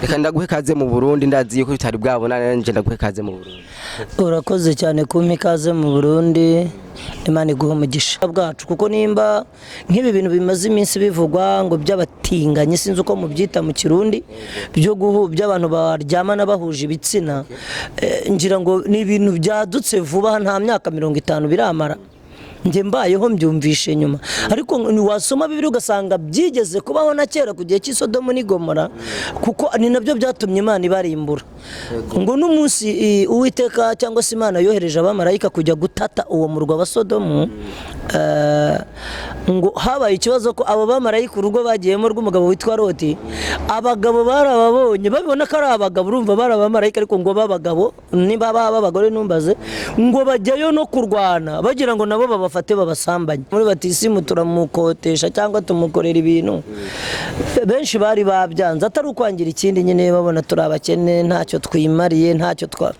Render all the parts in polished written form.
Reka ndaguhe kaze mu Burundi, ndazi yuko tutari bwabonana, nje ndaguhe kaze mu Burundi. Urakoze cyane kumpa ikaze mu Burundi, Imana iguhe umugisha bwacu, kuko nimba nk'ibi bintu bimaze iminsi bivugwa ngo by'abatinganyi, sinzi uko mubyita mu Kirundi, byo by'abantu baryamana bahuje ibitsina, ngira ngo ni ibintu byadutse vuba, nta myaka 50 biramara. Njye mbayeho mbyumvishe nyuma, ariko wasoma Bibiliya ugasanga byigeze kubaho na kera ku gihe cy'Isodomu n'Igomora, kuko ni nabyo byatumye Imana ibarimbura. Ngo n'umunsi Uwiteka cyangwa se Imana yohereje abamarayika kujya gutata uwo murwa wa Sodomu, ngo habaye ikibazo ko abo bamarayika urugo bagiyemo rw'umugabo witwa Loti, abagabo barababonye babibona ko ari abagabo, urumva bari abamarayika ariko ngo b'abagabo, niba b'abagore ntumbaze, ngo bajyayo no kurwana bagira ngo nabo babafate babasambanye. Muri batisimu turamukotesha cyangwa tumukorera ibintu, benshi bari babyanze, atari ukwangira ikindi nyine, babona turi abakene, ntacyo twimariye, ntacyo twa,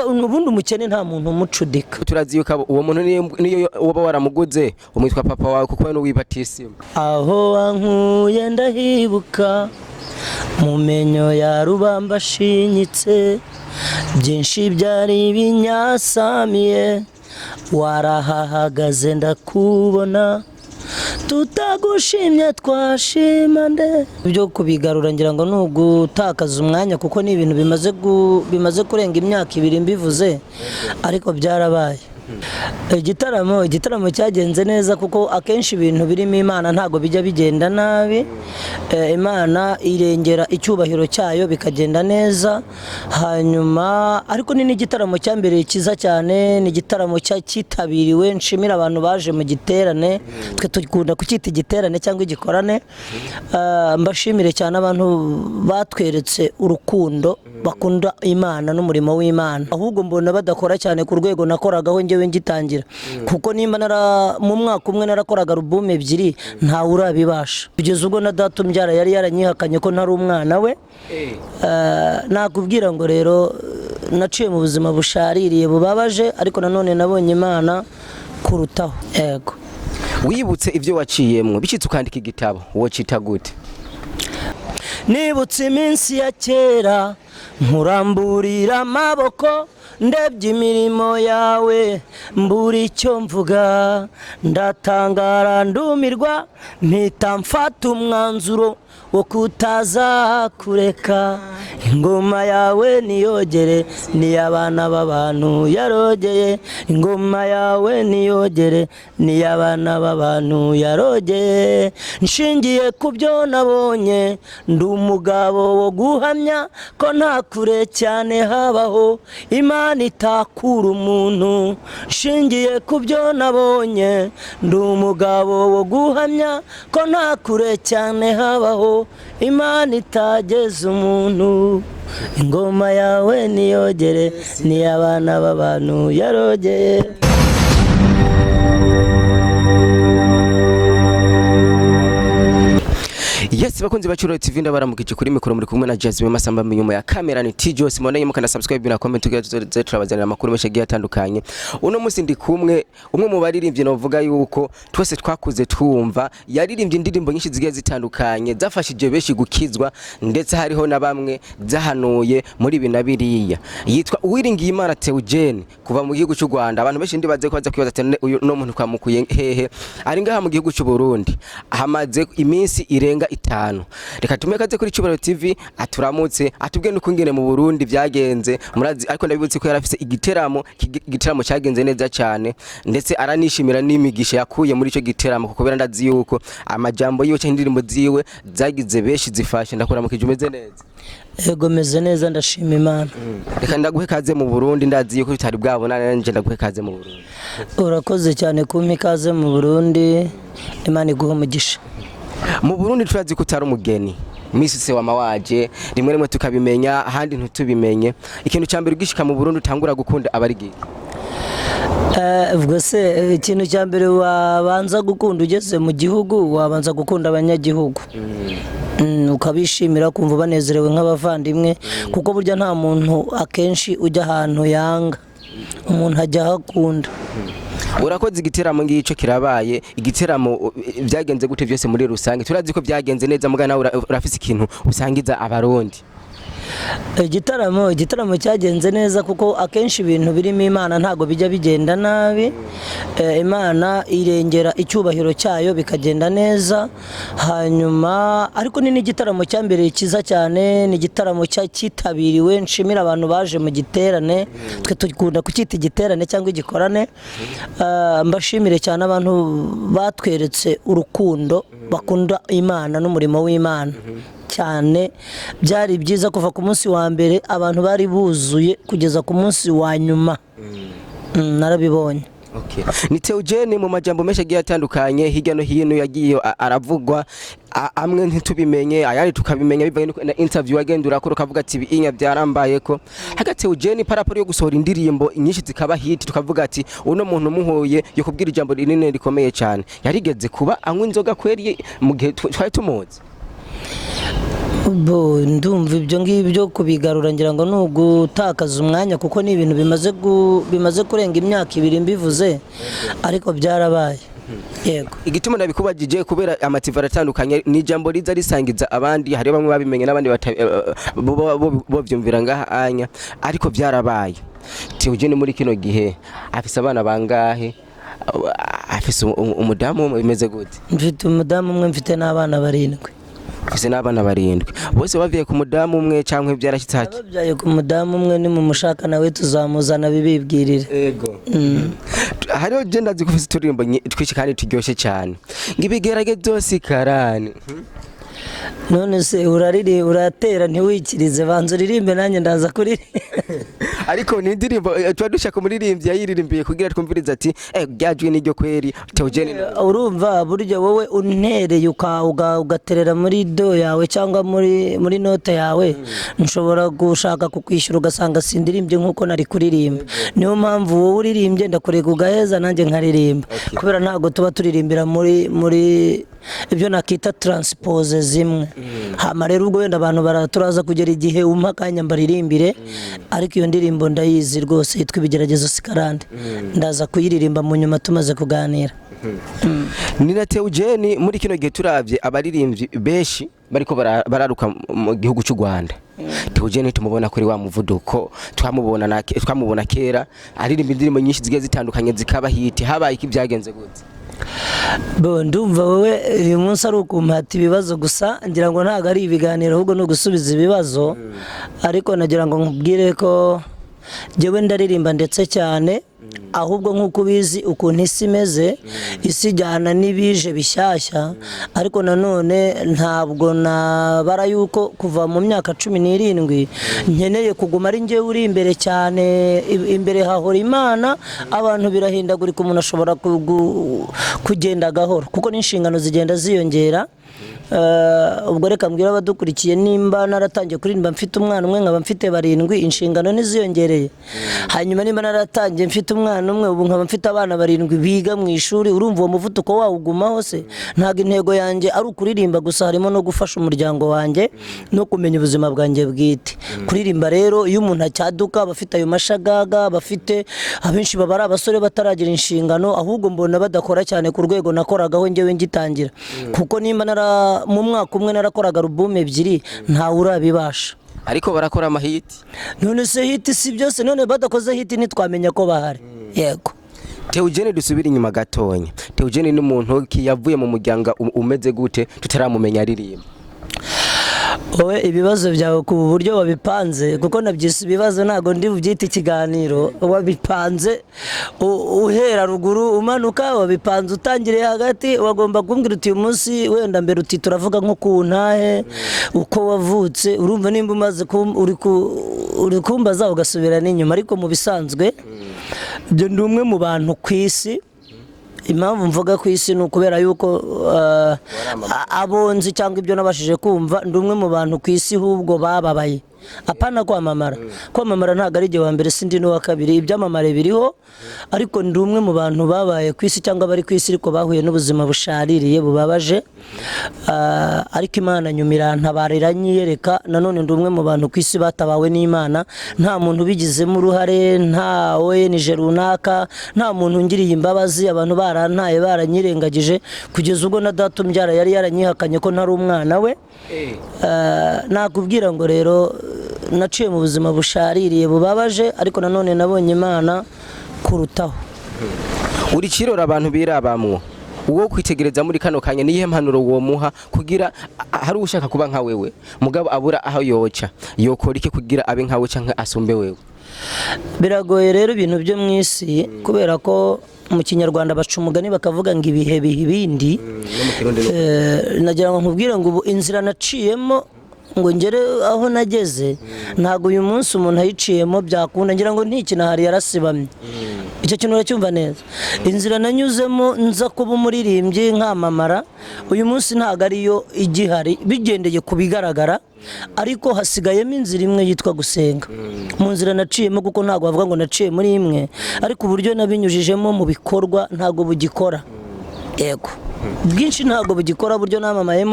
ubundi umukene nta muntu umucudika. Turazi yuko uwo muntu niyo uba waramuguze umwitwa papa wawe, kuko we n'uwibatisimu. Aho wankuye ndahibuka, mu menyo ya rubamba ashinyitse, byinshi byari binyasamiye, warahahagaze ndakubona, tutagushimye twashima nde. Byo kubigarura ngira ngo ni ugutakaza umwanya, kuko ni ibintu bimaze kurenga imyaka 2 mbivuze, ariko byarabaye. Igitaramo cyagenze neza, kuko akenshi ibintu birimo Imana ntago bijya bigenda nabi. Imana irengera icyubahiro cyayo bikagenda neza. Hanyuma ariko ni n'igitaramo cyambereye cyiza cyane, ni igitaramo cyitabiriwe, nshimira abantu baje mu giterane, twe dukunda kucyita igiterane cyangwa igikorane. Mbashimire cyane abantu batweretse urukundo, bakunda Imana n'umurimo w'Imana. Ahubwo mbona badakora cyane ku rwego nakoragaho njyewe ngitangira, kuko nimba mu mwaka umwe narakoraga album 2, ntawe urabibasha. Kugeza ubwo na data umbyara yari yaranyihakanye ko ntari umwana we. Nakubwira ngo rero naciye mu buzima bushaririye bubabaje, ariko nanone nabonye Imana kurutaho. Yego. Wibutse ibyo waciyemwo, bicitse ukandika igitabo, wocita gute? Nibutse iminsi ya kera, nkuramburira amaboko, ndebye imirimo yawe mbura icyo mvuga, ndatangara ndumirwa, mpita mfata umwanzuro wo kutaza kureka. Ingoma yawe niyogere, niy'abana b'abantu yarogeye, ingoma yawe niyogere, niy'abana b'abantu yarogeye. Nshingiye ku byo nabonye, ndi umugabo wo guhamya ko nta kure cyane habaho Imana itakura umuntu. Nshingiye ku byo nabonye, ndi umugabo wo guhamya ko nta kure cyane habaho Imana itageza umuntu. Ingoma yawe niyogere, niy'abana b'abantu yarogeye. Yes, bakunzi ba Cyubahiro TV, ndabaramukije kuri mikoro muri kumwe na Jasmine Masamba, nyuma ya kamera ni T Jose. Mubandanye mukanda subscribe na comment kugira tuze turabazanira amakuru menshi agiye atandukanye. Uno munsi ndi kumwe umwe mu baririmbyi novuga yuko twese twakuze twumva, yaririmbye indirimbo nyinshi zigiye zitandukanye zafashije benshi gukizwa, ndetse hariho na bamwe zahanuye muri ibi na biriya. Yitwa Uwiringiyimana Theogene kuva mu gihugu cy'u Rwanda. Abantu benshi ndibaze ko baza kwibaza ati uyu no muntu twamukuye hehe? Ari ngaha mu gihugu cy'u Burundi, hamaze iminsi irenga 5. Reka tumuhe kaze kuri Cyubahiro TV aturamutse, atubwiye nuko ingene mu Burundi byagenze. Murazi ariko ndabibutse ko yarafise igiteramo, igiteramo cyagenze neza cyane, ndetse aranishimira n'imigisha yakuye muri ico giteramo, kuko bera ndazi yuko amajambo yiwe cyangwa indirimbo ziwe zagize benshi zifashe. Ndakuramukije, umeze neza? Yego, meze neza, ndashima Imana. Reka ndaguhe kaze mu Burundi, ndazi yuko tutari bwabonana, nje ndaguhe kaze mu Burundi. Urakoze cyane kumpa ikaze mu Burundi, Imana iguhe umugisha. Mu Burundi turazi ko utari umugeni, misi se wama waje rimwe rimwe tukabimenya, ahandi ntitubimenye. Ikintu cya mbere ugishika mu Burundi utangura gukunda aba ari giki? Ubwo se ikintu cya mbere wabanza gukunda ugeze mu gihugu, wabanza gukunda abanyagihugu, ukabishimira, kumva banezerewe nk'abavandimwe, kuko burya nta muntu akenshi ujya ahantu yanga, umuntu ajya ahakunda. Urakoze. Igiteramo ngico kirabaye. Igiteramo byagenze gute byose muri rusange? Turazi ko byagenze neza, muga nawe urafise ikintu usangiza Abarundi. Igitaramo cyagenze neza, kuko akenshi ibintu birimo Imana ntabwo bijya bigenda nabi. Imana irengera icyubahiro cyayo bikagenda neza. Hanyuma ariko ni n'igitaramo cyambereye cyiza cyane, ni igitaramo cyitabiriwe. Nshimira abantu baje mu giterane, twe dukunda kucyita igiterane cyangwa igikorane. Mbashimire cyane abantu batweretse urukundo, bakunda Imana n'umurimo w'Imana cyane. Byari byiza, kuva ku munsi wa mbere abantu bari buzuye kugeza ku munsi wa nyuma. Narabibonye. Okay. Ni Theogene mu majambo menshi agiye atandukanye hirya no hino yagiye aravugwa, amwe ntitubimenye, ayandi tukabimenya bivanye na interview agenda urakora, ukavuga ati ibinya byarambaye ko hagati. Theogene, par rapport yo gusohora indirimbo nyinshi zikaba hit, tukavuga ati uno muntu muhuye yo kubwira ijambo rinini rikomeye cyane, yarigeze kuba anywa inzoga kweri mu gihe twari tumuzi? Bo, ndumva ibyo ngibyo kubigarura ngira ngo ni ugutakaza umwanya, kuko ni ibintu bimaze kurenga imyaka 2 mbivuze, ariko byarabaye, yego. Igituma nabikubajije, kubera amativa aratandukanye, ni ijambo riza risangiza abandi, hari bamwe babimenye n'abandi bo vyumvira ngaha anya, ariko byarabaye. Theogene muri kino gihe afise abana bangahe? Afise umudamu umwe? Bimeze gute? Mfite umudamu umwe, mfite n'abana 7. Afise n'abana 7, bose bavuye ku mudamu umwe canke byarashyitse hake? Ababyaye ku mudamu umwe, ni mu mushaka nawe tuzamuzana bibibwirire. Ego. Hariho je ndazi ko ufise uturirimbo twinshi kandi turyoshe cyane, ngo ibigeragezo si karani. None se urariri uratera ntiwikirize? Banza uririmbe nanjye ndaza kuririmba. Ariko ni indirimbo tuba dushaka umuririmbyi yayiririmbiye kugira twumvirize ati ryajwi niryo kweri Theogene. Urumva burya wowe untereye ugaterera muri do yawe cyangwa muri note yawe, nshobora gushaka kukwishyura ugasanga sindirimbye nk'uko nari kuririmba. Niyo mpamvu wowe uririmbye ndakureka ugaheza nanjye nkaririmba, kubera ntabwo tuba turirimbira muri ibyo nakita transpose zimwe. Hama rero ubwo wenda abantu turaza kugera igihe umpa akanya mbaririmbire, ariko iyo ndirimbo ndayizi rwose, yitwa Ibigeragezo Sikarande, ndaza kuyiririmba mu nyuma tumaze kuganira. Ni na Theogene muri kino gihe turavye abaririmbyi benshi bariko bararuka mu gihugu cy'u Rwanda, Theogene tumubona kuri wa muvuduko twamubona kera aririmba indirimbo nyinshi zigiye zitandukanye zikaba hit. Habaye iki? Byagenze gute? Bo, ndumva wowe uyu munsi ari ukumpata ibibazo gusa, ngira ngo ntabwo ari ibiganiro ahubwo ni ugusubiza ibibazo. Ariko nagira ngo nkubwire ko njyewe ndaririmba ndetse cyane, ahubwo nk'uko ubizi ukuntu isi imeze, isi ijyana n'ibije bishyashya. Ariko nanone ntabwo nabara yuko kuva mu myaka 17 nkeneye kuguma ari njyewe uri imbere cyane. Imbere hahora Imana, abantu birahindagurika, umuntu ashobora kugenda gahoro kuko n'inshingano zigenda ziyongera. Ubwo reka mbwira abadukurikiye, nimba naratangiye kuririmba mfite umwana umwe nkaba mfite 7, inshingano ntiziyongereye? Hanyuma nimba naratangiye mfite umwana umwe, ubu nkaba mfite abana 7 biga mu ishuri, urumva uwo muvuduko wawugumaho se? Ntabwo intego yanjye ari ukuririmba gusa, harimo no gufasha umuryango wanjye no kumenya ubuzima bwanjye bwite. Kuririmba rero, iyo umuntu acyaduka aba afite ayo mashagaga, bafite abenshi baba ari abasore bataragira inshingano, ahubwo mbona badakora cyane ku rwego nakoragaho njyewe ngitangira, kuko nimba nara mu mwaka umwe narakoraga alubumu 2, ntawe urabibasha. Ariko barakora amahiti. None se hit si byose? None badakoze hit ntitwamenya ko bahari? Yego. Theogene, dusubire inyuma gatonya. Theogene ni umuntu ki? Yavuye mu muryango umeze gute tutaramumenya aririmba? Wowe ibibazo byawe ku buryo wabipanze, kuko nabyise ibibazo ntabwo ndi bubyite ikiganiro, wabipanze uhera ruguru umanuka, wabipanze utangiriye hagati. Wagomba kumbwira uti uyu munsi wenda mbere uti turavuga nko ku ntahe uko wavutse. Urumva nimba umaze uri kumbaza ugasubira n'inyuma. Ariko mu bisanzwe ibyo, ndi umwe mu bantu ku isi. Impamvu mvuga ku isi ni ukubera yuko abo nzi cyangwa ibyo nabashije kumva, ndi umwe mu bantu ku isi ahubwo bababaye. Apana kwamamara. Kwamamara ntabwo ari igihe wa mbere, sindi n'uwa kabiri, ibyamamare biriho, ariko ndi umwe mu bantu babaye ku isi cyangwa bari ku isi ariko bahuye n'ubuzima bushaririye bubabaje. Ariko Imana nyuma irantabara, iranyiyereka. Nanone ndi umwe mu bantu ku isi batabawe n'Imana, nta muntu ubigizemo uruhare, nta ONG runaka, nta muntu ungiriye imbabazi, abantu barantaye, baranyirengagije, kugeza ubwo na data umbyara yari yaranyihakanye ko ntari umwana we. Nakubwira ngo rero naciye mu buzima bushaririye bubabaje, ariko nanone nabonye Imana kurutaho. Uri kirora abantu birabamwo, uwo kwitegereza muri kano kanya, niyihe mpanuro womuha kugira hari ushaka kuba nka wewe mugabo abura aho yoca, yokora iki kugira abe nkawe canke asumbe wewe? Biragoye rero ibintu byo mu isi, kubera ko mu Kinyarwanda baca umugani bakavuga ngo ibihe biha ibindi. Nagira ngo nkubwire ngo ubu inzira naciyemo ngo ngere aho nageze, ntabwo uyu munsi umuntu ayiciyemo byakunda. Ngira ngo ntikinahari yarasibamye, icyo kintu uracyumva neza. Inzira nanyuzemo nza kuba umuririmbyi nkamamara, uyu munsi ntabwo ariyo igihari bigendeye ku bigaragara, ariko hasigayemo inzira imwe yitwa gusenga. Mu nzira naciyemo, kuko ntabwo bavuga ngo naciye muri imwe, ariko uburyo nabinyujijemo mu bikorwa ntabwo bugikora. Yego, bwinshi ntabwo bugikora buryo namamaye.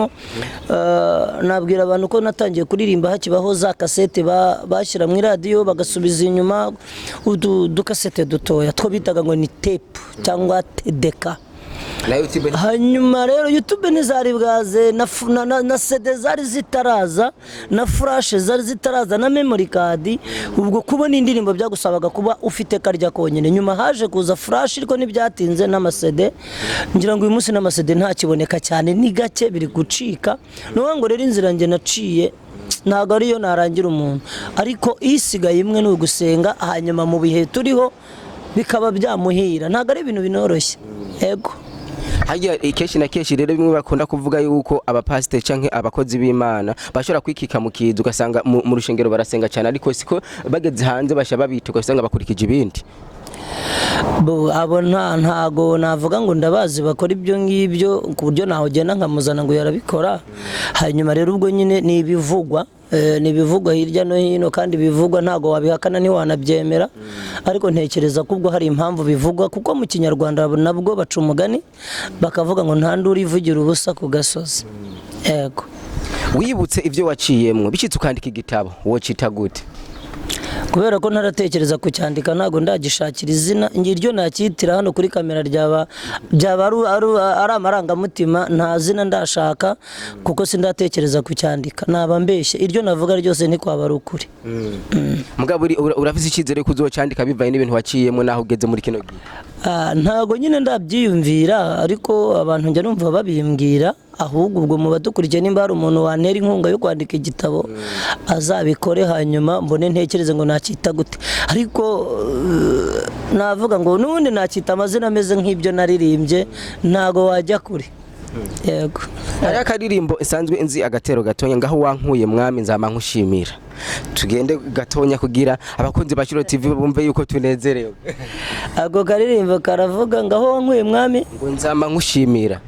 Nabwira abantu ko natangiye kuririmba hakibaho za kasete bashyira mu iradiyo bagasubiza inyuma, udukasete dutoya two bitaga ngo ni tape cyangwa TDK. Na YouTube? Hanyuma rero YouTube ntizari bwaze, na CD zari zitaraza, na flash zari zitaraza, na memory card. Ubwo kubona indirimbo byagusabaga kuba ufite karya konyine. Nyuma haje kuza flash, ariko ntibyatinze, n'ama CD. Ngira ngo uyu munsi n'ama CD ntakiboneka cyane, ni gake, biri gucika. Ni ukuvuga ngo rero inzira njye naciye ntabwo ariyo narangira umuntu, ariko isigaye imwe ni ugusenga, hanyuma mu bihe turiho bikaba byamuhira. Ntabwo ari ibintu binoroshye, yego. Harya kenshi na kenshi rero bimwe bakunda kuvuga yuko abapasiteri canke abakozi b'Imana bashobora kwikika mu kizu, ugasanga mu rushengero barasenga cyane, ariko siko bageze hanze basha babita, ugasanga bakurikije ibindi. Bo abo ntago navuga ngo ndabazi bakora ibyo ngibyo ku buryo nawe ugenda nkamuzana ngo yarabikora. Hanyuma rero ubwo nyine ni ibivugwa, ni ibivugwa hirya no hino, kandi ibivugwa ntago wabihakana ntiwanabyemera, ariko ntekereza ko ubwo hari impamvu bivugwa, kuko mu Kinyarwanda nabwo baca umugani bakavuga ngo nta nduru ivugira ubusa ku gasozi. Yego. Wibutse ibyo waciyemwo, bishitse ukandika igitabo, wocita gute? Kubera ko ntaratekereza kucyandika, ntabwo ndagishakira izina. Iryo nacyitira hano kuri kamera ryaba byaba ari amarangamutima. Nta zina ndashaka kuko sindatekereza kucyandika, naba mbeshye. Iryo navuga ryose ntikwaba ari ukuri. Mugabo urafise icyizere ko uzocandika bivanye n'ibintu waciyemwo naho ugeze muri kino gihe? Ntago nyine ndabyiyumvira, ariko abantu njya numva babimbwira. Ahubwo ubwo mu badukurikiye, nimba hari umuntu wantera inkunga yo kwandika igitabo, azabikore, hanyuma mbone ntekereze ngo nacyita gute. Ariko navuga ngo n'ubundi nacyita amazina ameze nk'ibyo naririmbye, ntago wajya kure. Yego. Hariho akaririmbo nsanzwe nzi agatero gatonya, ngaho wankuye mwami nzama nkushimira. Tugende gatonya kugira abakunzi ba Shiro TV bumve yuko tunezerewe. Ako karirimbo karavuga ngaho wankuye mwami ngo nzama nkushimira.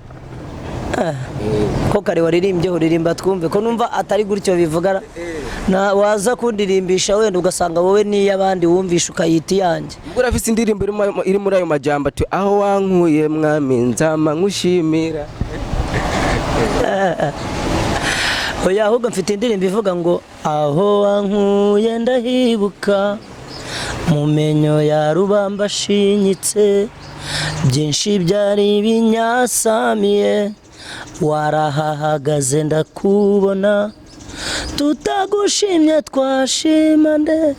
Ko kare waririmbye, uririmba twumve, ko numva atari gutyo bivuga. Na waza kundirimbisha wenda ugasanga wowe n'iy'abandi wumvisha ukayita iyanjye. Ubwo urafise indirimbo iri muri ayo majambo ati aho wankuye mwami nzama nkushimira? Oya, ahubwo mfite indirimbo ivuga ngo aho wankuye ndahibuka, mu menyo ya rubamba ashinyitse, byinshi byari binyasamiye, warahahagaze ndakubona, tutagushimye twashima nde?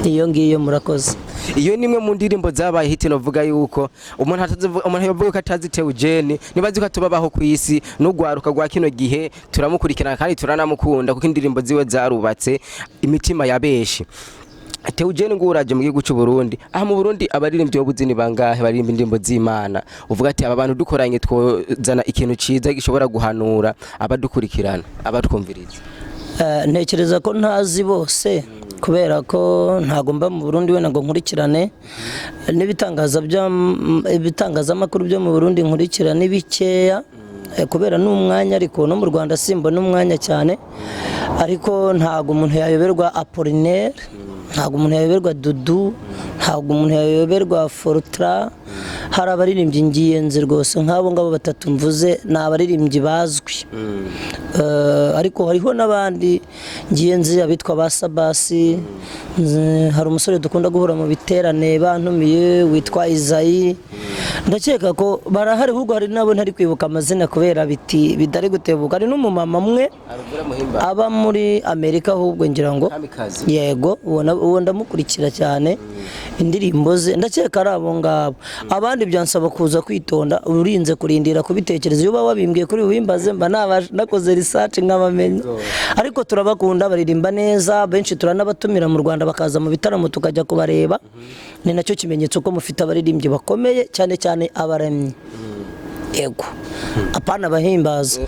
Iyo ngiyo, murakoze. Iyo ni imwe mu ndirimbo zabaye hit. Novuga yuko umuntu atazivuga, umuntu yavuga ko atazi Theogene, nibazi ko tubabaho ku isi n'ugwaruka rwa kino gihe turamukurikirana kandi turanamukunda, kuko indirimbo ziwe zarubatse imitima ya benshi. Theogene, ngo uraje mu gihugu cy'u Burundi. Aha mu Burundi abaririmbyi bo ni bangahe baririmba indirimbo z'Imana, uvuga ati aba bantu dukoranye twozana ikintu ciza gishobora guhanura abadukurikirana, abatwumviriza? Ntekereza ko ntazi bose, kubera ko ntago mba mu Burundi wenda ngo nkurikirane n'ibitangaza ibitangazamakuru byo mu Burundi, nkurikirane bikeya. Kubera n'umwanya, ariko no mu Rwanda simbona umwanya cyane, ariko ntabwo umuntu yayoberwa Apollinaire, ntabwo umuntu yayoberwa Dudu, ntabwo umuntu yayoberwa Fortra. Hari abaririmbyi ngiye nzi rwose nk'abo ngabo batatu mvuze, ni abaririmbyi bazwi. Ariko hariho n'abandi ngiye nzi, abitwa ba Sabasi. Hari umusore dukunda guhura mu biterane bantumiye witwa Izayi. Ndakeka ko barahari, ahubwo hari n'abo ntari kwibuka amazina kubera biti bitari gutebuka. Hari n'umumama umwe Aruvura Muhimba. aba muri Amerika, ahubwo ngira ngo Kamikazi. Yego, uwo ndamukurikira cyane indirimbo ze. Ndakeka ari abo ngabo. Abandi byansaba kuza kwitonda, urinze kurindira kubitekereza. Iyo uba wabimbwiye kuri wimbaze mba nakoze research nkabamenya. Ariko turabakunda, baririmba neza, benshi turanabatumira mu Rwanda bakaza mu bitaramo tukajya kubareba. Ni nacyo kimenyetso ko mufite abaririmbyi bakomeye, cyane cyane abaramyi. Yego, apana abahimbaza.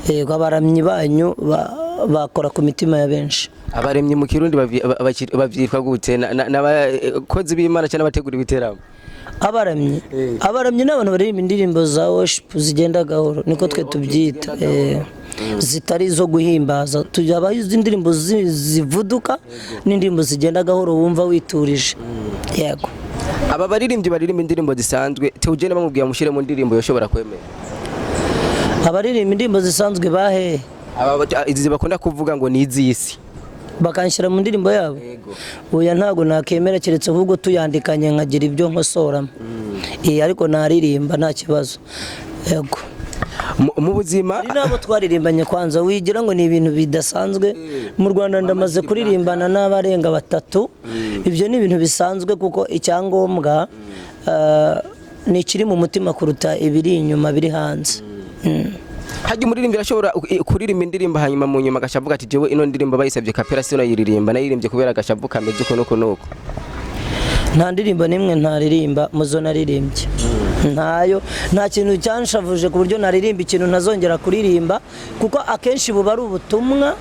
Yego, abaramyi banyu bakora ku mitima ya benshi. Abaremyi mu Kirundi bavyitwa gute? N'abakozi b'Imana cyangwa abategura ibiteramo? Abaramyi, abaramyi ni abantu baririmba indirimbo za worship zigenda gahoro, niko twe tubyita, zitari izo guhimbaza. Habaho indirimbo zivuduka n'indirimbo zigenda gahoro wumva witurije. Yego. Aba baririmbyi baririmba indirimbo zisanzwe, Theogene bamubwiye amushyire mu ndirimbo yoshobora kwemera? Abaririmba indirimbo zisanzwe bahe? Aba izi bakunda kuvuga ngo ni iz'isi. Bakanshyira mu ndirimbo yabo? Yego. Oya, ntabwo nakemera, keretse ahubwo tuyandikanye nkagira ibyo nkosoramo. Ariko naririmba nta kibazo, yego. Mu buzima Hari n'abo twaririmbanye kwanza, wigira ngo ni ibintu bidasanzwe. Mu Rwanda ndamaze kuririmbana n'abarenga batatu. Ibyo ni ibintu bisanzwe, kuko icyangombwa ni ikiri mu mutima kuruta ibiri inyuma biri hanze. Hajya umuririmbyi arashobora kuririmba indirimbo, hanyuma mu nyuma agaca avuga ati: "Jewe ino ndirimbo bayisabye a cappella sinayiririmba, nayiririmbye kubera agashavu kameze uku n'uku n'uku." Nta ndirimbo n'imwe ntaririmba muzo naririmbye, ntayo. Nta kintu cyanshavuje ku buryo naririmba ikintu ntazongera kuririmba, kuko akenshi buba ari ubutumwa,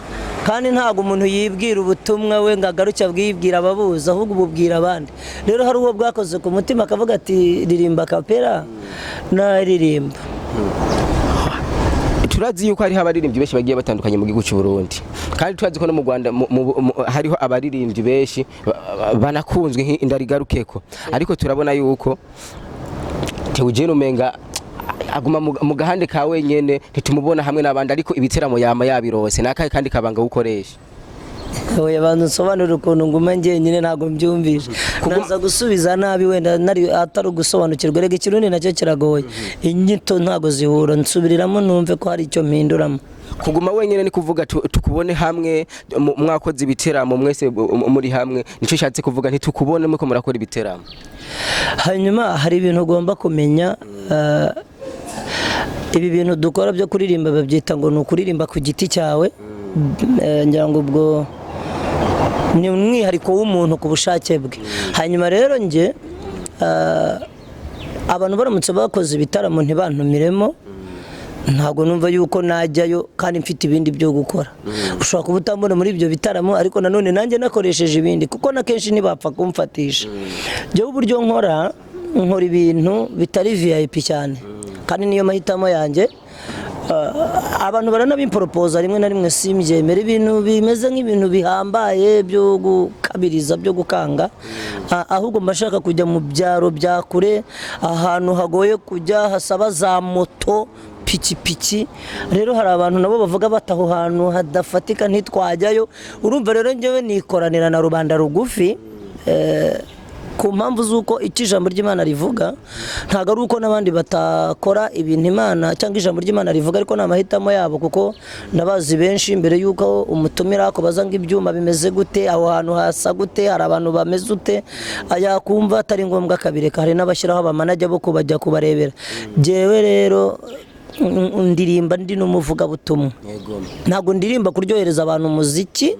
kandi ntabwo umuntu yibwira ubutumwa we ngo agaruke abwibwira ababuzi, ahubwo ububwira abandi. Rero hari uwo bwakoze ku mutima akavuga ati: "Ririmba a cappella," naririmba. Turazi yuko hariho abaririmbyi benshi bagiye batandukanye mu gihugu cy'u Burundi, kandi turazi ko no mu Rwanda hariho abaririmbyi benshi banakunzwe nk'indarigarukeko, ariko turabona yuko Theogene umenga aguma mu gahande ka wenyene, ntitumubona hamwe n'abandi, ariko ibiteramo yama yabirose. Nakahe kandi kabanga gukoresha? Oya, banza unsobanurire ukuntu nguma njyenyine, ntabwo mbyumvishe. Naza gusubiza nabi wenda nari atari ugusobanukirwa. Rega Ikirundi nacyo kiragoye, inyito ntabwo zihura. Nsubiriramo numve ko hari icyo mpinduramo. Kuguma wenyine ni kuvuga tukubone hamwe mwakoze ibiteramo mwese muri hamwe, nicyo nshatse kuvuga. Ntitukubone muko murakora ibiteramo. Hanyuma hari ibintu ugomba kumenya. Ibi bintu dukora byo kuririmba babyita ngo ni ukuririmba ku giti cyawe. Ngira ngo ubwo ni umwihariko w'umuntu ku bushake bwe. Hanyuma rero njye, abantu baramutse bakoze ibitaramo ntibantumiremo, ntabwo numva yuko najyayo kandi mfite ibindi byo gukora. Ushobora kuba utambona muri ibyo bitaramo, ariko nanone nanjye nakoresheje ibindi, kuko na kenshi ntibapfa kumfatisha. Njyewe uburyo nkora, nkora ibintu bitari VIP cyane, kandi niyo mahitamo yanjye. Abantu baranabimporopoza rimwe na rimwe simbyemera, ibintu bimeze nk'ibintu bihambaye byo gukabiriza, byo gukanga. Ahubwo mba nshaka kujya mu byaro bya kure, ahantu hagoye kujya, hasaba za moto, pikipiki. Rero hari abantu nabo bavuga bati: "Aho hantu hadafatika ntitwajyayo." Urumva rero njyewe nikoranira na rubanda rugufi, ku mpamvu z'uko icyo ijambo ry'Imana rivuga, ntabwo ari uko n'abandi batakora ibintu Imana cyangwa ijambo ry'Imana rivuga, ariko ni amahitamo yabo, kuko ndabazi benshi mbere y'uko umutumira kubaza ngo ibyuma bimeze gute, aho hantu hasa gute, hari abantu bameze ute, yakumva atari ngombwa akabireka. Hari n'abashyiraho abamanajya bo kubajya kubarebera. Jyewe rero ndirimba ndi n'umuvugabutumwa. Ntabwo ndirimba kuryohereza abantu umuziki,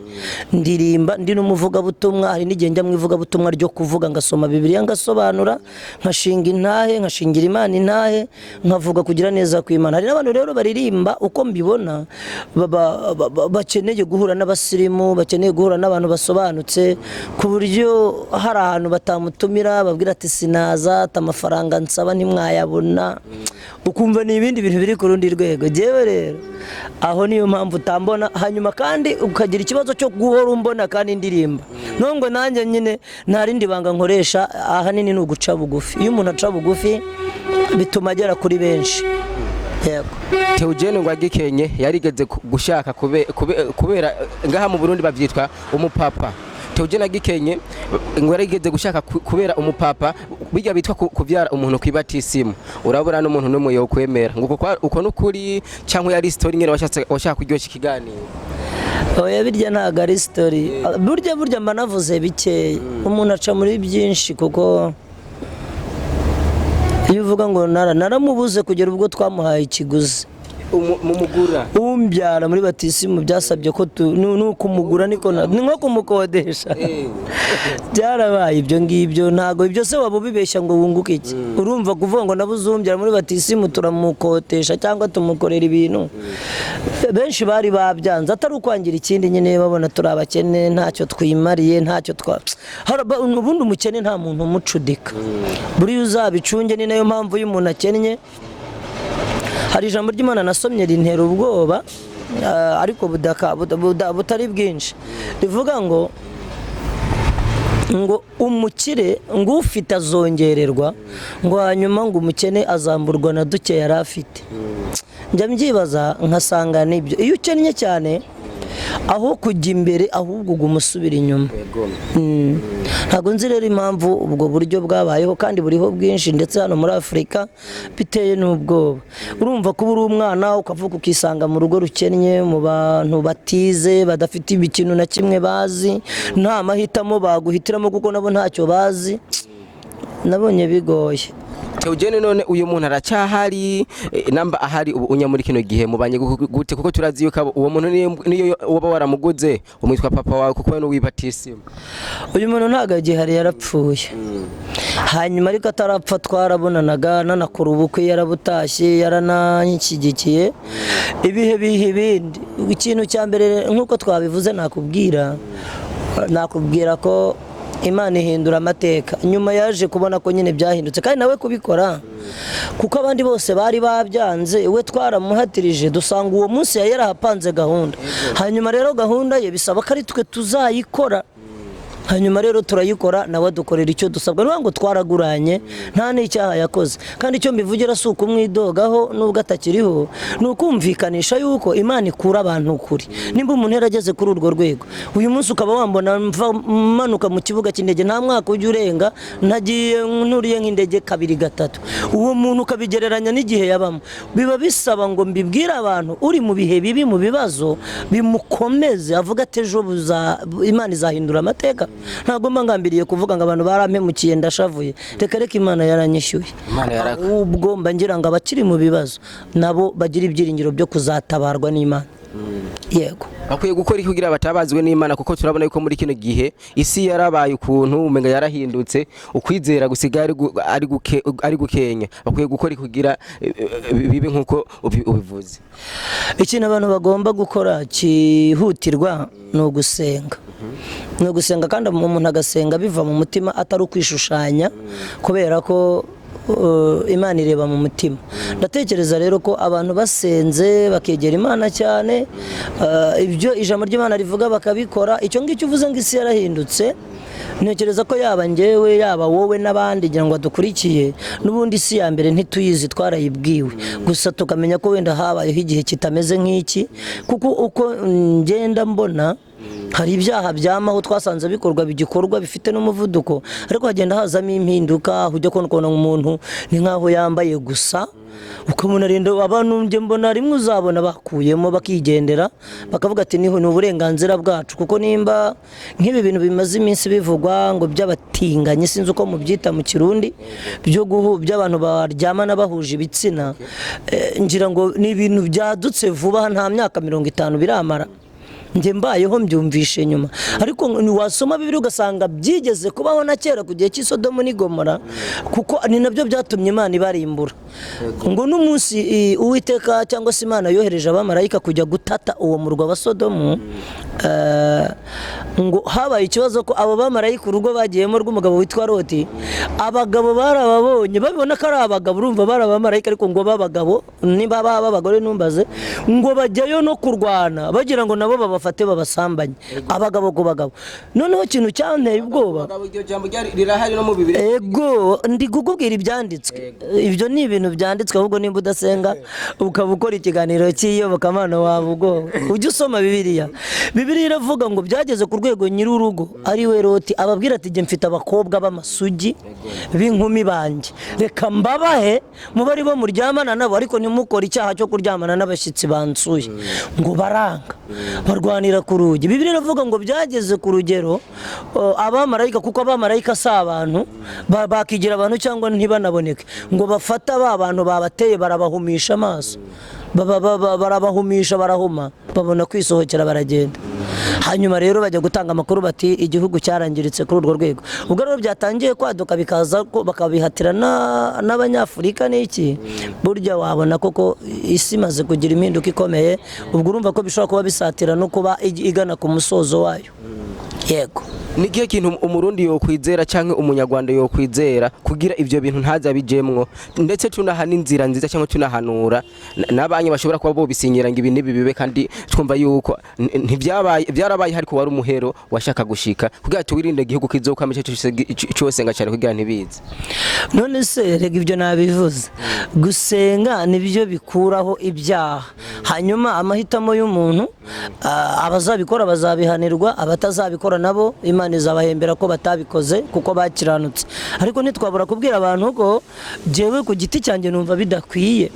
ndirimba ndi n'umuvugabutumwa. Hari n'igihe njya mu ivugabutumwa ryo kuvuga, ngasoma Bibiliya, ngasobanura, nkashinga intahe, nkashingira Imana intahe, nkavuga kugira neza kw'Imana. Hari n'abantu rero baririmba, uko mbibona, bakeneye guhura n'abasirimu, bakeneye guhura n'abantu basobanutse, ku buryo hari ahantu batamutumira, babwira ati: "Sinaza, ati amafaranga nsaba ntimwayabona." Ukumva ni ibindi bintu. biri ku rundi rwego. Jyewe rero aho niyo mpamvu utambona, hanyuma kandi ukagira ikibazo cyo guhora umbona kandi ndirimba. Nubwo nanjye nyine nta rindi banga nkoresha, ahanini ni uguca bugufi. Iyo umuntu aca bugufi bituma agera kuri benshi. Yego. Theogene ngo agikenye yarigeze gushaka kubera ngaha mu Burundi bavyitwa umupapa. Theogene agikenye ngo yarigeze gushaka kubera umupapa, bijya bitwa kuvyara umuntu kwibatisimu, urabura n'umuntu n'umwe yokwemera ngo uko nukuri cyangwa yari story nyene washatse washaka kuryoshya ikiganiro? Oya, birya ntabwo ari story. Burya mba navuze bikeya, umuntu aca muri byinshi, kuko iyo uvuga ngo naramubuze kugera ubwo twamuhaye ikiguzi. Mumugura? Umbyara muri batisimu byasabye ko ni ukumugura, niko ni nko kumukodesha. Byarabaye ibyo ngibyo. Ntabwo ibyo se waba ubibeshya ngo wunguke iki? Urumva kuvuga ngo nabuze umbyara muri batisimu turamukotesha cyangwa tumukorera ibintu, benshi bari babyanze, atari ukwangira ikindi nyine, babona turi abakene, ntacyo twimariye, ntacyo twa ubundi umukene nta muntu umucudika, buriya uzabicunge. Ni nayo mpamvu iyo umuntu akennye, hari ijambo ry'Imana nasomye rintera ubwoba, ariko butari bwinshi, rivuga ngo umukire ngo ufite azongererwa, ngo hanyuma ngo umukene azamburwa na duke yari afite. Njya mbyibaza nkasanga nibyo. Iyo ukennye cyane, aho kujya imbere ahubwo uguma usubira inyuma. Ntabwo nzi rero impamvu ubwo buryo bwabayeho kandi buriho bwinshi, ndetse hano muri Afurika biteye n'ubwoba. Urumva kuba uri umwana ukavuka ukisanga mu rugo rukennye, mu bantu batize, badafite ikintu na kimwe bazi, nta mahitamo baguhitiramo kuko nabo ntacyo bazi, nabonye bigoye. Theogene, none uyu muntu aracyahari? Namba ahari ubu unya muri kino gihe mubanye gute? Kuko turazi yuko uwo muntu niyo uba waramuguze umwitwa papa wawe, kuko we n'uwibatisimu. Uyu muntu ntabwo agihari, yarapfuye. Hanyuma ariko atarapfa twarabonanaga, nanakora ubukwe yarabutashye, yarananshyigikiye. Ibihe biha ibindi. Ikintu cya mbere nk'uko twabivuze, nakubwira ko Imana ihindura amateka. Nyuma yaje kubona ko nyine byahindutse, kandi nawe kubikora kuko abandi bose bari babyanze, we twaramuhatirije, dusanga uwo munsi yari yarahapanze gahunda. Hanyuma rero gahunda ye bisaba ko ari twe tuzayikora. Hanyuma rero turayikora, nawe adukorera icyo dusabwa. Ni ngo twaraguranye, nta n'icyaha yakoze. Kandi icyo mbivugira si ukumwidogaho nubwo atakiriho, ni ukumvikanisha yuko Imana ikura abantu kure. Nimba umuntu yarageze kuri urwo rwego, uyu munsi ukaba wambona mva manuka mu kibuga cy'indege, nta mwaka ujya urenga ntagiye nturiye nk'indege kabiri gatatu, uwo muntu ukabigereranya n'igihe yabamo, biba bisaba ngo mbibwire abantu uri mu bihe bibi, mu bibazo, bimukomeze avuga ati ejo Imana izahindura amateka. Ntabwo mba ngambiriye kuvuga ngo abantu barampemukiye ndashavuye, reka reka, Imana yaranyishyuye. Imana Ahubwo mba ngira ngo abakiri mu bibazo nabo bagire ibyiringiro byo kuzatabarwa n'Imana. Yego. Bakwiye gukora iki kugira batabazwe n'Imana? Kuko turabona yuko muri kino gihe isi yarabaye ukuntu umenga yarahindutse, ukwizera gusigaye ari gukenya. Bakwiye gukora iki kugira bibe nkuko ubivuze? Ikintu abantu bagomba gukora cyihutirwa ni ugusenga, ni ugusenga, kandi umuntu agasenga biva mu mutima, atari ukwishushanya, kubera ko Imana ireba mu mutima. Ndatekereza rero ko abantu basenze bakegera Imana cyane, ibyo ijambo ry'Imana rivuga bakabikora. Icyo ngicyo uvuze ngo isi yarahindutse, ntekereza ko yaba njyewe, yaba wowe n'abandi ngira ngo badukurikiye, n'ubundi isi ya mbere ntituyizi, twarayibwiwe gusa, tukamenya ko wenda habayeho igihe kitameze nk'iki. Kuko uko ngenda mbona hari ibyaha byamaho twasanze bikorwa, bigikorwa, bifite n'umuvuduko, ariko hagenda hazamo impinduka, aho ujya kubona ukabona umuntu ni nk'aho yambaye gusa, ukabona rero abantu njye mbona rimwe uzabona bakuyemo bakigendera, bakavuga ati niho ni uburenganzira bwacu. Kuko nimba nk'ibi bintu bimaze iminsi bivugwa ngo by'abatinganyi, sinzi uko mubyita mu Kirundi, by'abantu baryamana bahuje ibitsina, ngira ngo ni ibintu byadutse vuba, nta myaka 50 biramara. Njye mbayeho mbyumvishe nyuma, ariko wasoma Bibiliya ugasanga byigeze kubaho na kera ku gihe cy'Isodomu n'Igomora, kuko ni nabyo byatumye Imana ibarimbura. Ngo n'umunsi Uwiteka cyangwa se Imana yohereje abamarayika kujya gutata uwo murwa wa Sodomu, ngo habaye ikibazo ko abo bamarayika urugo bagiyemo rw'umugabo witwa Loti, abagabo barababonye babibona ko ari abagabo, urumva bari abamarayika ariko ngo b'abagabo, niba baba abagore ntumbaze, ngo bajyayo no kurwana bagira ngo nabo babafate babasambanye, abagabo ku bagabo. Noneho ikintu cyanteye ubwoba, Iryo jambo rirahari no mu Bibiliya. Ego, ndi kukubwira ibyanditswe, ibyo ni ibintu byanditswe. Ahubwo nimba udasenga ukaba ukora ikiganiro cy'iyobokamana waba ubwoba, ujye usoma Bibiliya. Bibiliya iravuga ngo byageze ku rwego nyir'urugo ari we Loti ababwira ati: "Jye mfite abakobwa b'amasugi b'inkumi banjye, reka mbabahe mube ari bo muryamana nabo, ariko ntimukore icyaha cyo kuryamana n'abashyitsi bansuye." Ngo baranga, barwanira ku rugi. Bibiliya iravuga ngo byageze ku rugero abamarayika, kuko abamarayika si abantu, bakigira abantu cyangwa ntibanaboneke, ngo bafata ba bantu babateye barabahumisha amaso, barabahumisha, barahuma, babona kwisohokera baragenda. Hanyuma rero bajya gutanga amakuru bati igihugu cyarangiritse kuri urwo rwego. Ubwo rero byatangiye kwaduka bikaza ko bakabihatira n'Abanyafurika n'iki, burya wabona koko isi imaze kugira impinduka ikomeye. Ubwo urumva ko bishobora kuba bisatira no kuba igana ku musozo wayo, yego. Ni igihe kintu Umurundi yokwizera cyangwa Umunyarwanda yokwizera kugira ibyo bintu ntazabijemwo, ndetse tunaha n'inzira nziza cyangwa tunahanura n'abanyi bashobora kuba bobisinyira ngo ibi n'ibi bibe, kandi twumva yuko ntibyabaye, byarabaye ariko wari umuhero washaka gushika kugira tuwirinde igihugu kizokwama ico cyose nga cyane kugira ntibize. None se rega ibyo nabivuze, gusenga nibyo bikuraho ibyaha. Hanyuma amahitamo y'umuntu, abazabikora bazabihanirwa, abatazabikora nabo Imana izabahembera ko batabikoze kuko bakiranutse. Ariko ntitwabura kubwira abantu ko jyewe ku giti cyanjye numva bidakwiye.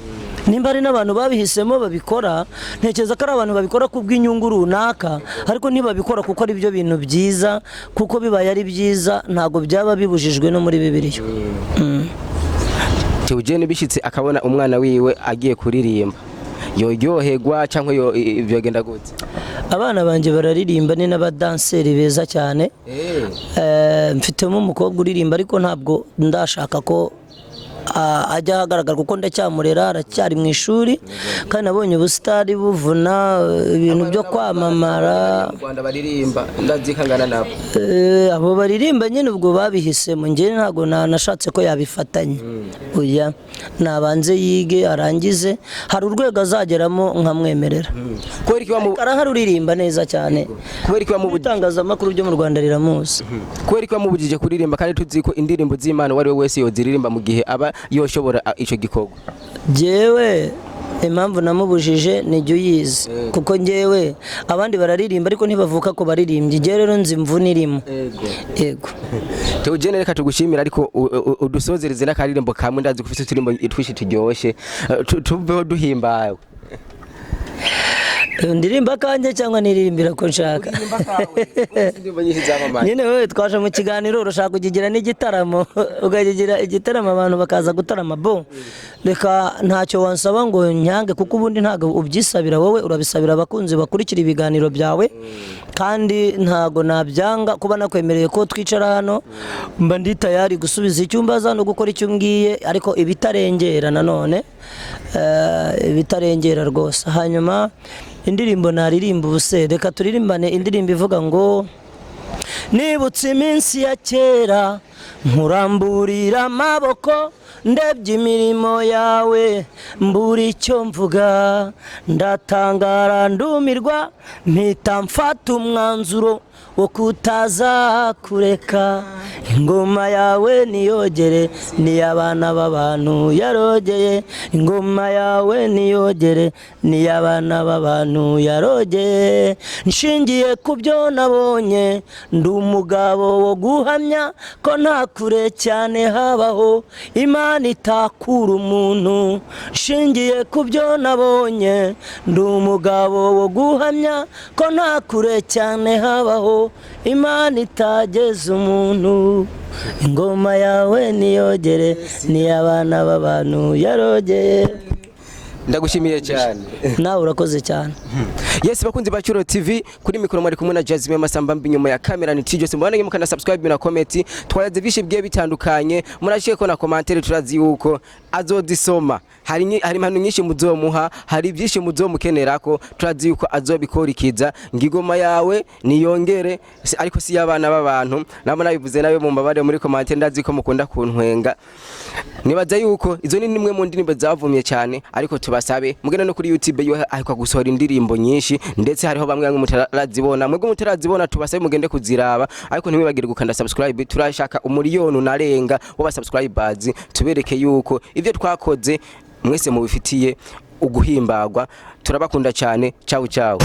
Nimba hari n'abantu babihisemo babikora, ntekereza ko ari abantu babikora ku bw'inyungu runaka, ariko ntibabikora kuko ari byo bintu byiza, kuko bibaye ari byiza ntabwo byaba bibujijwe no muri Bibiliya. Theogene bishitse akabona umwana wiwe agiye kuririmba, yoryoherwa cyangwa yo byogenda gute? Abana banjye bararirimba, ni n'abadanseri beza cyane. Mfitemo umukobwa uririmba, ariko ntabwo ndashaka ko ajya ahagaragara kuko ndacyamurera, aracyari mu ishuri, kandi nabonye ubusitari buvuna, ibintu byo kwamamara. Mu Rwanda baririmba ndazikangana nabo. Abo baririmba nyine ubwo babihisemo, njye ntabwo nashatse ko yabifatanya. Oya, nabanze yige arangize, hari urwego azageramo nkamwemerera. Kubera iki wamu Arahari uririmba neza cyane. Kubera iki wamu Itangazamakuru byo mu Rwanda riramuzi. Kubera iki wamubujije kuririmba, kandi tuzi ko indirimbo z'Imana uwo ari we wese yoziririmba mu gihe aba yoshobora ico gikorwa? Jyewe impamvu namubujije ni jya uyizi, kuko njyewe abandi bararirimba ariko ntibavuka ko baririmbye, njyewe rero nzi imvune irimo, yego. Theogene, reka tugushimira, ariko udusozereze n'akaririmbo kamwe. Ndazi ko ufite uturimbo twinshi turyoshe. Tuveho duhimbawe. Ndirimba kanjye cyangwa niririmbira ko nshaka? Indirimbo nyinshi zamamaye. Nyine wowe twaje mu kiganiro, urashaka kukigira n'igitaramo, ukakigira igitaramo abantu bakaza gutarama. Bo reka ntacyo wansaba ngo nyange, kuko ubundi ntabwo ubyisabira wowe, urabisabira abakunzi bakurikira ibiganiro byawe, kandi ntabwo nabyanga. Kuba nakwemereye ko twicara hano, mba ndi tayari gusubiza icyo umbaza no gukora icyo umbwiye, ariko ibitarengera nanone, ibitarengera rwose. Hanyuma indirimbo naririmba ubuse, reka turirimbane indirimbo ivuga ngo: "Nibutse iminsi ya kera, nkuramburira amaboko, ndebye imirimo yawe mbura icyo mvuga, ndatangara ndumirwa, mpita mfata umwanzuro wo kutaza kureka. Ingoma yawe niyogere, niy'abana b'abantu yarogeye, ingoma yawe niyogere, niy'abana b'abantu yarogeye. Nshingiye ku byo nabonye, ndi umugabo wo guhamya ko nta kure cyane habaho Imana itakura umuntu. Nshingiye ku byo nabonye, ndi umugabo wo guhamya ko nta kure cyane habaho Imana itageza umuntu. Ingoma yawe niyogere, niy'abana b'abantu yarogeye." Ndagushimiye cyane. Nawe urakoze cyane. Yes, bakunzi ba Cyuro TV, kuri mikoro mwari kumwe na Jasmine Masamba mbi, nyuma ya kamera ni Tijose. Mubane mukana subscribe na comment. Twaraze vyinshi bigiye bitandukanye, murashike ko na commentaire, turazi yuko azozisoma. Hari impano nyinshi muzomuha, hari byinshi muzomukenerako, turazi yuko azobikorikiza. Ngigoma yawe niyongere ariko si y'abana b'abantu nabo nabivuze nawe mumbabare muri commentaire, ndazi ko mukunda kuntwenga. Nibaza yuko izo ni nimwe mu ndirimbo zavumye cyane, ariko tubasabe mugende no kuri YouTube yo aheruka gusohora indirimbo nyinshi, ndetse hariho bamwe bamwe mutarazibona. Mwebwe mutarazibona, tubasabe mugende kuziraba, ariko ntimwibagire gukanda subscribe. Turashaka umuriyoni unarenga w'aba subscribers, tubereke yuko ibyo twakoze mwese mubifitiye uguhimbagwa. Turabakunda cyane. Ciao ciao.